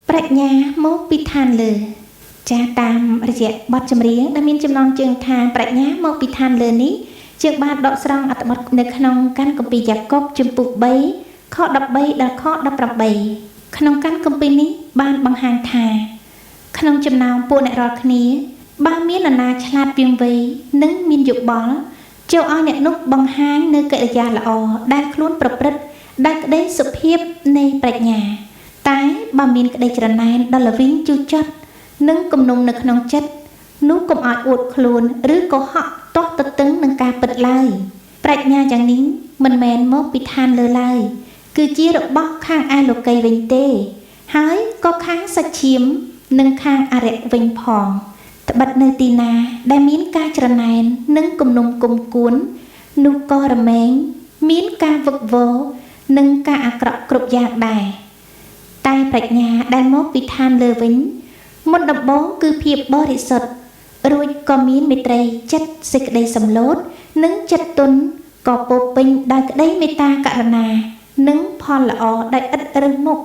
ប្រាជ្ញាមកពីឋានលើចាតាមរយៈបទចម្រៀងដែលមានចំណងជើងថាប្រាជ្ញាមកពីឋានលើនេះជាងបានដកស្រង់អត្ថបទនៅក្នុងកាន់គម្ពីរយ៉ាកុបជំពូក3ខ13ដល់ខ18ក្នុងកាន់គម្ពីរនេះបានបង្ហាញថា ក្នុងចំណោមពួកអ្នករាល់គ្នា បើមាននរណាឆ្លាតវាងវៃនិងមានយោបល់ចូលឲ្យអ្នកនោះបង្ហាញនៅកិរិយាល្អដែលខ្លួនប្រព្រឹត្តដោយក្តីសុភាពនៃប្រាជ្ញា តែបើមានក្តីច្រណែនដល់ល្វីងជូរចត់និងគំនុំនៅក្នុងចិត្តនោះកុំឲ្យអួតខ្លួនឬក៏ហក់ទាស់ទទឹងនឹងការពិតឡើយប្រាជ្ញាយ៉ាងនេះមិនមែនមកពីឋានលើឡើយគឺជារបស់ខាងឯលោកីវិញទេ ហើយក៏ខាងសាច់ឈាមនិងខាងអរិយវិញផងត្បិតនៅទីណាដែលមានការច្រណែននិងគំនុំគុំគួននោះក៏រមែងមានការវឹកវរនិងការអាក្រក់គ្រប់យ៉ាងដែរតែប្រាជ្ញាដែលមកពីឋានលើវិញមុនដំបូងគឺភាពបរិសុទ្ធរួចក៏មានមេត្រីចិត្តសេចក្តីសម្លូតនិងចិត្តទន់ក៏ពោរពេញដោយក្តីមេត្តាករុណានិងផលល្អដោយឥតរើសមុខ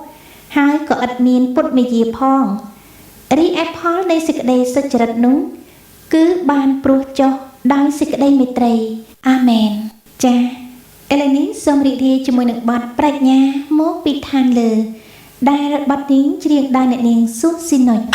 ហើយក៏ឥតមានពុតមាយាផងរីឯផលនៃសេចក្តីសុចរិតនោះគឺបានព្រោះចុះដោយសេចក្តីមេត្រីអាមែនចាឥឡូវនេះសូមរីករាយជាមួយនឹងបទប្រាជ្ញាមកពីឋានលើ ដែលបទនេះច្រៀងដោយអ្នកនាងស៊ូស៊ីណុច។